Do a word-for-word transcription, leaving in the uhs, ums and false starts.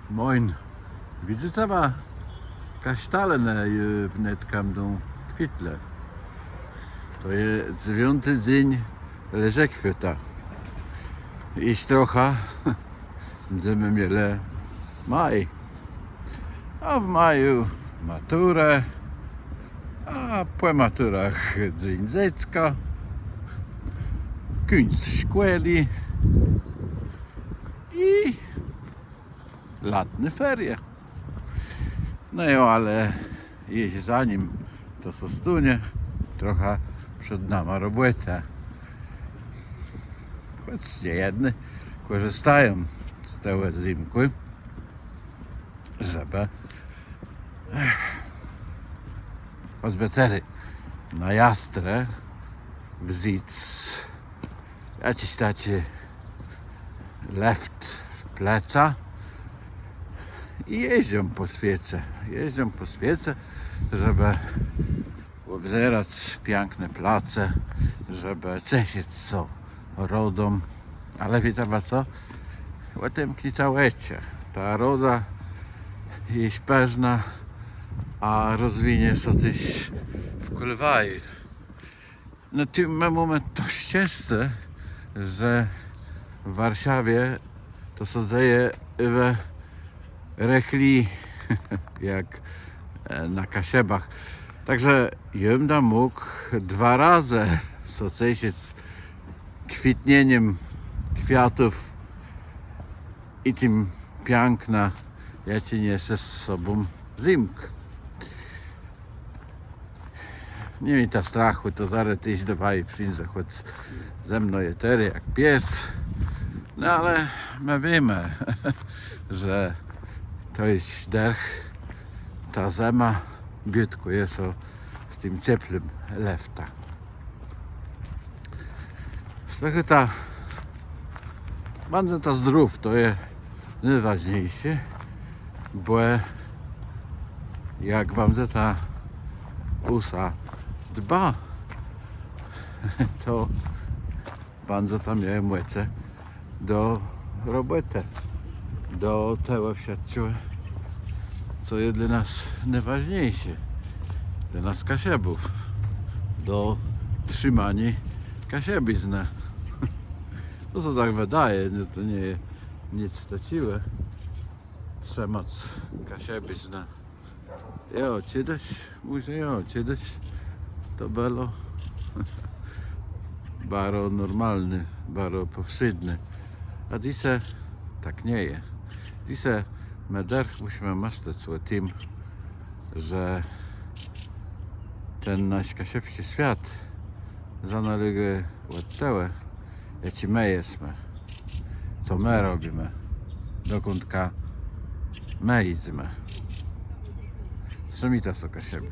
Mòjn. Widzyta wa, kasztale ju wnetka mdą kwitlë. To je dzewiąti dzéń lëżëkwiôta. I trochã mdzemë mielë maj. A w maju maturë, a pò maturach Dzéń Dzecka, kùńc szkòłë i latné ferie. No jo, ale jesz zanim to sã stónie, trochã przed nama robòtë. Chòc niejedny kòrzëstają z tegò zymkù, żebë chòcbë terô na Jastrë wzyc jaczis taczi lëft w plecë i jeżdżą pò swiece. Jeżdżą pò swiece, żebë òbzerac piãkné place, żebë ceszëc sã rodą. Ale wiéta wa co? Òtemknita òczë. Ta roda je szpérzna, a rozwinie sã téż w kòl waju. No tej më mómë to szczescé, że w Warszawie to sã dzeje we rëchli jak na Kaszëbach. Tak że jô mdã mógł dwa razë sã ceszëc kwitnienim kwiatów i tim piãknã, jaczé niese ze sobą zymk. Nie miéjta strachù, to zarô téż do waju przińdzã, chòc ze mną je terô jak pies. No ale më wiémë, że to je dërch, ta zëma biôtkùje sã z tim ceplim lëftã. Słëchôjta, bądzta zdrów, to je nôwôżniészé, bò jak bądzta ò se dbac, to bądzta mielë mòce do robòtë, do tegò wszëtczégò, co je dlô nas nôwôżniészé, dlô nas Kaszëbów, do trzimaniô kaszëbiznë. To sã tak wëdôwô, nié, to nie je nick taczégò trzëmac kaszëbiznã. Jo, czedës, mòże jo, czedës to bëło baro normalné, baro pòwszedné. A dzysô tak nie je. Dzysô më dërch mùszimë mëslec ò tim, że ten nasz kaszëbsczi swiat zanôlégô òd tegò, jaczi më jesmë, co më robimë, dokądka më jidzemë. Trzimôjta sã, Kaszëbi.